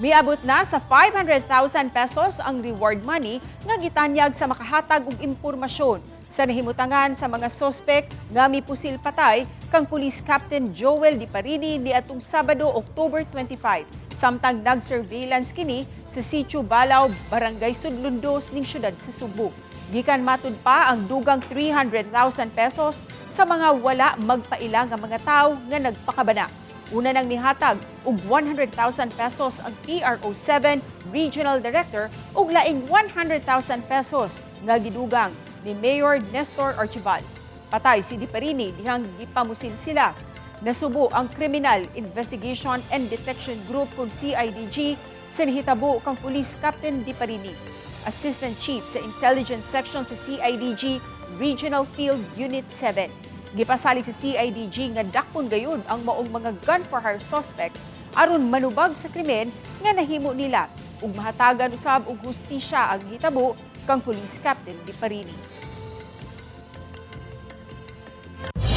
Miabot na sa 500,000 pesos ang reward money nga gitanyag sa makahatag og impormasyon sa nahimutangan sa mga sospek nga mipusil patay kang Police Captain Joel Diparini niadtong Sabado, October 25. Samtang nag-surveillance kini sa Sitio Balaw, Barangay Sudlon 2 ning syudad sa Sugbo. Gikan matud pa ang dugang 300,000 pesos sa mga wala magpaila nga mga tawo nga nagpakabana. Una nang nihatag og 100,000 pesos ang PRO 7 Regional Director ug laing 100,000 pesos nga gidugang ni Mayor Nestor Archival. Patay si Diparini dihang gipamusil sila. Nasubo ang Criminal Investigation and Detection Group kung CIDG sa nahitabo kang Police Captain Diparini. Assistant Chief sa Intelligence Section sa CIDG Regional Field Unit 7. Gipasalig sa CIDG nga dakpon gayud ang maong mga gun for hire suspects aron manubag sa krimen nga nahimo nila ug mahatagan usab og hustisya ang hitabo kang Police Captain Diparini.